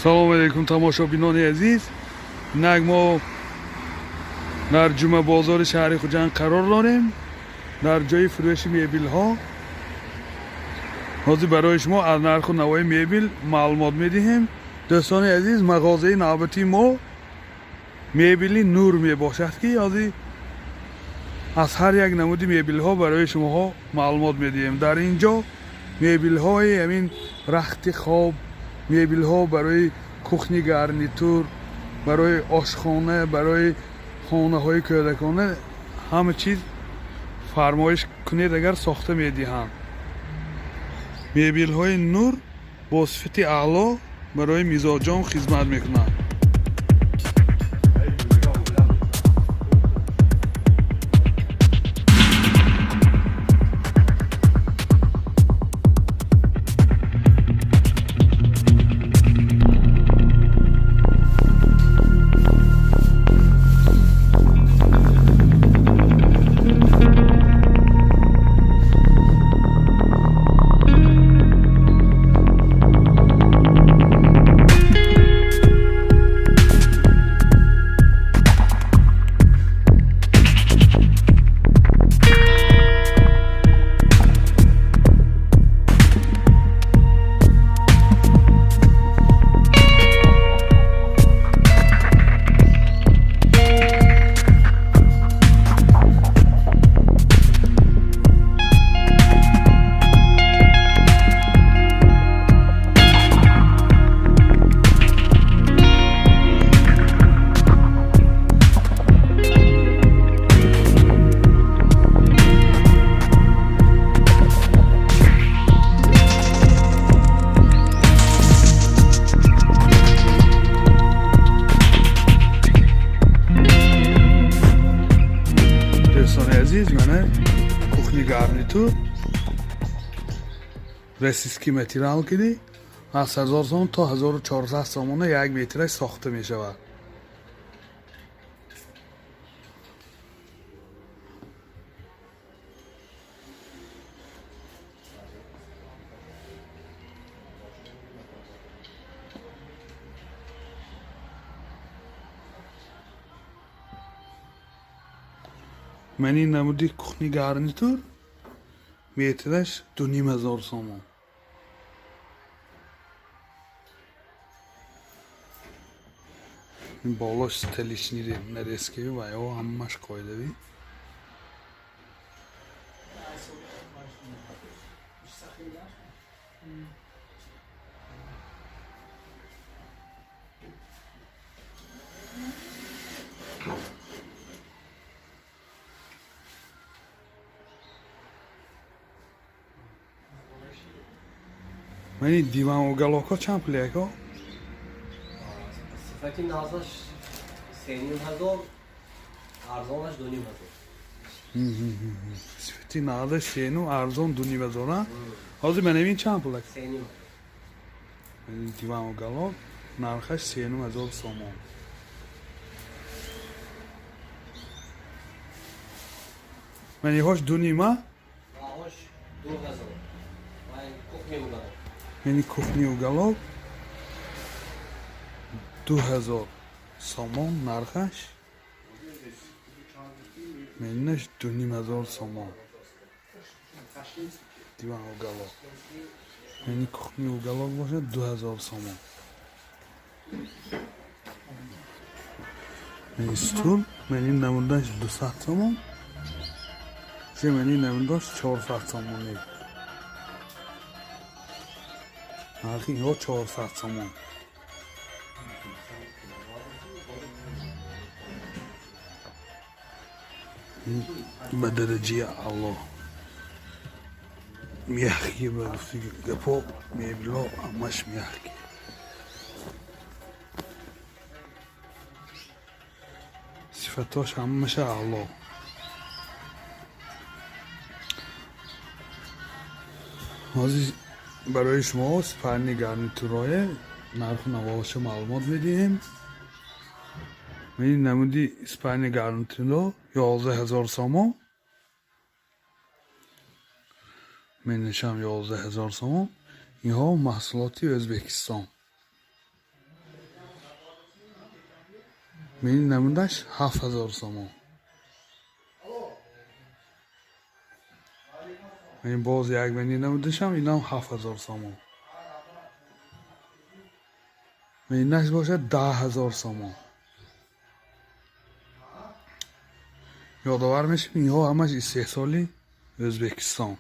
Салом алейкум, тамошобинони азиз. Инак мо дар Ҷумъабозори шаҳри Хуҷанд қарор дорем, дар ҷои фурӯши мебелҳо. Ҳозир барои шумо аз нарху навои мебел маълумот медиҳем. Дӯстони азиз, мағозаи навбатии мо Мебели Нур мебошад, ки ҳозир аз ҳар як намуди мебелҳо барои шумоҳо маълумот медиҳем. Дар ин ҷо мебелҳои ҳамин рахти хоб, мебелҳо барои кухни, гарнитур, барои ошхона, барои хонаҳои кӯдакона, ҳама чиз фармоиш кунед агар, сохта медиҳанд. Мебелҳои Нур бо сифати аъло барои мизоҷон хизмат мекунанд. Дӯстони азиз, мана кухни гарнитур, российский материал киди, аз 1000 сомон то 1400 сомона як метраш сохта мешавад. Ман ин намуди кухни гарнитур, метраш 2500 сомон. Ин болош столешний нарезкави ва ё ҳамаш қоидавӣ. Мани диван уголокҳо чанд пул, яко? Сифати нағзаш 3500, арзонаш 2500. Сифати нағзаш сенум, арзон 2500, а? Ҳозир манавин чанд пул? 3500. Диван уголок нархаш 3500 сомон. Маниҳош дунима? Ваҳош 2000. Вай кухня уголок. Яъни кухни уголок 2000 сомон нархаш, менаш 2500 сомон. Диван уголок, яъни кухни уголок бошад, 2000 сомон. Яъни стул, мани намудаш 200 сомон, ше мани намудаш 400 сомонӣ. Нархи инҳо 400 сомон. Ба дараҷаи аъло, мягкий. Ба гуфти гапо, мебело ҳамаш мягкий. Сифатош ҳамаша аъло. Ҳозир барои шумо спальни гарнитурое нарху навоша маълумот медиҳем. Ин намуди спальни гарнитуро 11 000 сомон, менешам 11 000 сомон. Инҳо маҳсулоти Ӯзбекистон. Ин намудаш 7000 сомон. Ин боз як мени намудашам, инам 7000 сомон. Инаш бошад 10000 сомон. Ёдовар мешавем, инҳо ҳамаш истеҳсоли Ӯзбекистон.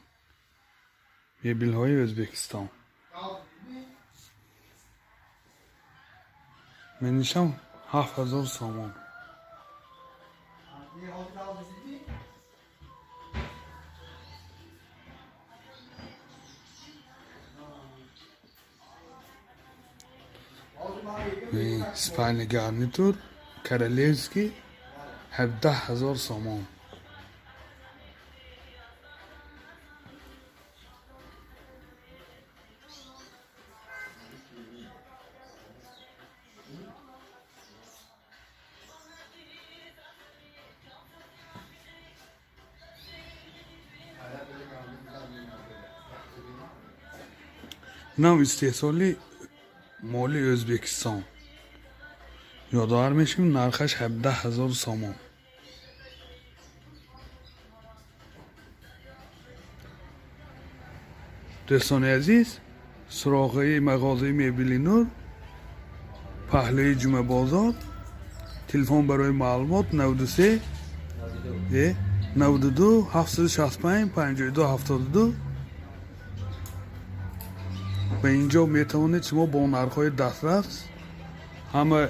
Мебелҳои Ӯзбекистон. Менишам 7000 сомон. Спальный гарнитур королевский 17000 сомон. Инам истеҳсоли моли Ӯзбекистон. Ёдовар мешавем, нархаш 17000 сомон. Дӯстони азиз, суроғаи мағозаи мебели Нур, паҳлӯи Ҷумъабозор. Телефон барои маълумот 93 92 765 52 72. Ба инҷо метавонед шумо бо нархҳои дастрас ҳама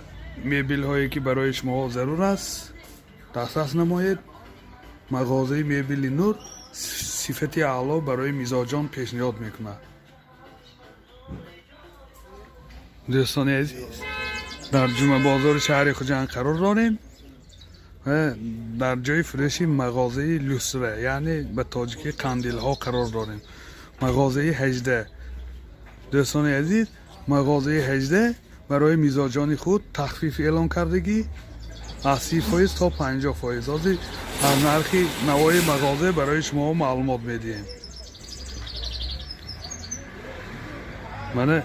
мебелҳое ки барои шумо зарур аст дастрас намоед. Мағозаи мебели Нур сифати аъло барои мизоҷон пешниҳод мекунад. Дӯстони азиз, дар Ҷумъабозори шаҳри Хуҷанд қарор дорем ва дар ҷои фурӯши мағозаи люстра, яъне ба тоҷикӣ қандилҳо қарор дорем. Мағозаи 18. Дӯстони азиз, мағозаи 18 барои мизоҷони худ тахфиф эълон кардагӣ аз 30% то 50%. Ҳозир аз нархи навои мағоза барои шумо маълумот медиҳем. Мана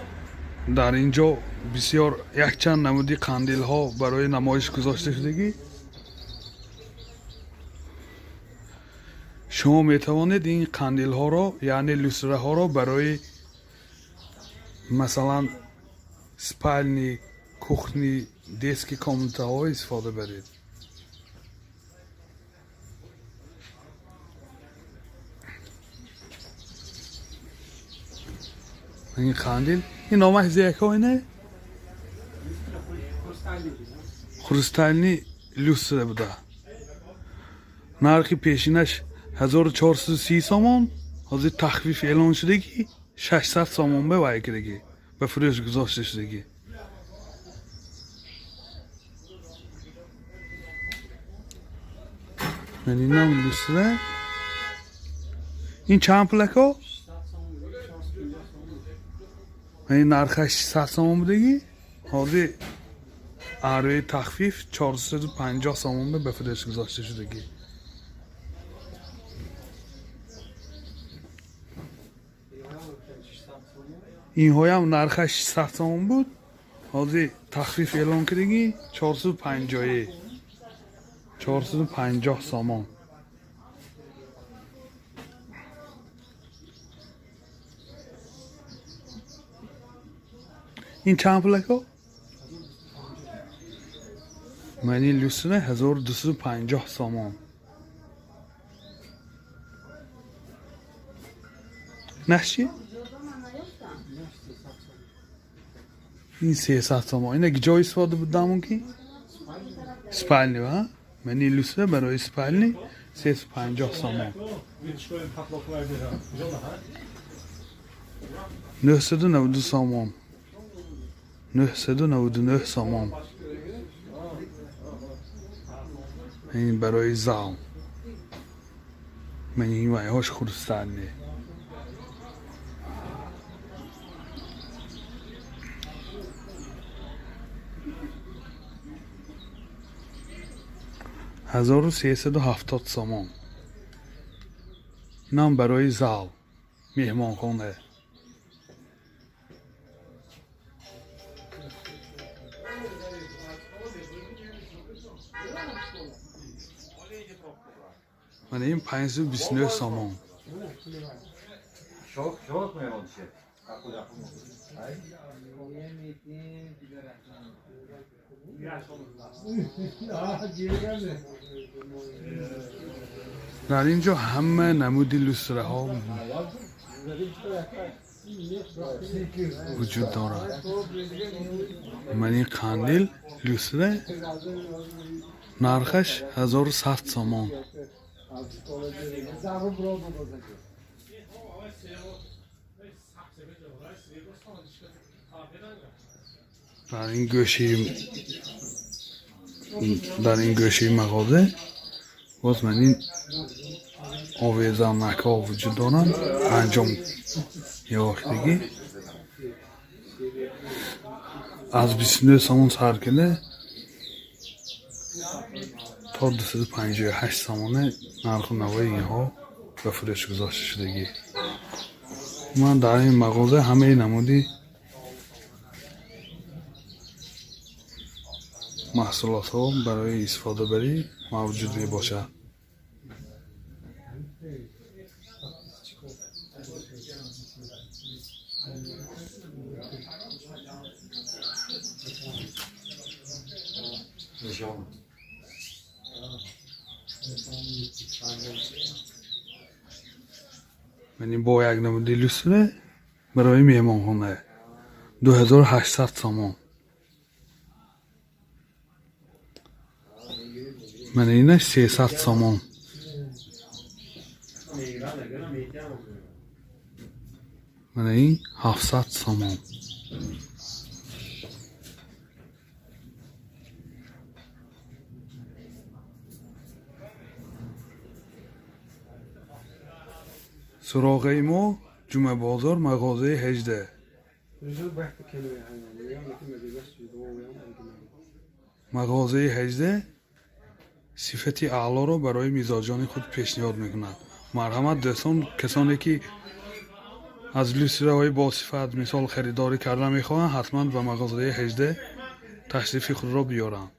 дар ин ҷо бисёр якчанд намуди қандилҳо барои намоиш гузошта шудагӣ. Шумо метавонед ин қандилҳоро, яъне люстраҳоро барои масалан спальни, кухни, детский комнатаҳо истифода баред. Ин қандил, ин номаш зеяко ине? Хрустальный люстра буда. Нархи пешинаш 1430 сомон, ҳозир тахфиф эълон шудагӣ 600 сомон ба вай кардагӣ, ба фурӯш гузошта шудагӣ. Ман инам люстра. Ин чанд пулако? Ин нархаш 600 сомон будагӣ, ҳозир арӯи тахфиф 450 сомон ба фурӯш гузошта шудагӣ. Инҳоям нархаш 600 сомон буд, ҳозир тахфиф эълон кардагӣ 450, 450 сомон. Ин чанд пулако? Мани люстра 1250 сомон. Наши? Ин 300 сомон. Ина ҷой истифода буда мумкин? Спальни, ва? Мани люстра барои спальни 350 сомон. 990 сомон. 999 сомон. Ин барои зал. Мани ин вайҳош хрустальный. 1370 сомон. Инам барои зал, меҳмонхона. Мана ин 529 сомон. Шок мемончи. Дар ин ҷо ҳама намуди люстраҳо вуҷуд дорад. Ман ин қандил люстра, нархаш 1100 сомон. Дар ин гӯшаи мағоза боз ман ин овезанакҳо вуҷуд доранд, анҷом ёфтагӣ, аз 29 сомон сар карда то 258 сомона нарху навои инҳо ба фурӯш гузошта шудагӣ. Ман дар ин мағоза ҳамаи намуди маҳсулотҳо барои истифодабарӣ мавҷуд мебошад. Нишон. Яъне бо як намуди люстра барои меҳмонхона 2800 сомон. Мана инаш 300 сомон. Мана ин 700 сомон. Суроғаи мо: Ҷумъабозор, мағозаи 18. Мағозаи 18 сифати аълоро барои мизоҷони худ пешниҳод мекунад. Марҳамат, дӯстон, касоне ки аз люстраҳои босифат, мисол, харидорӣ карда мехоҳанд, ҳатман ба мағозаи 18 ташрифи худро биёранд.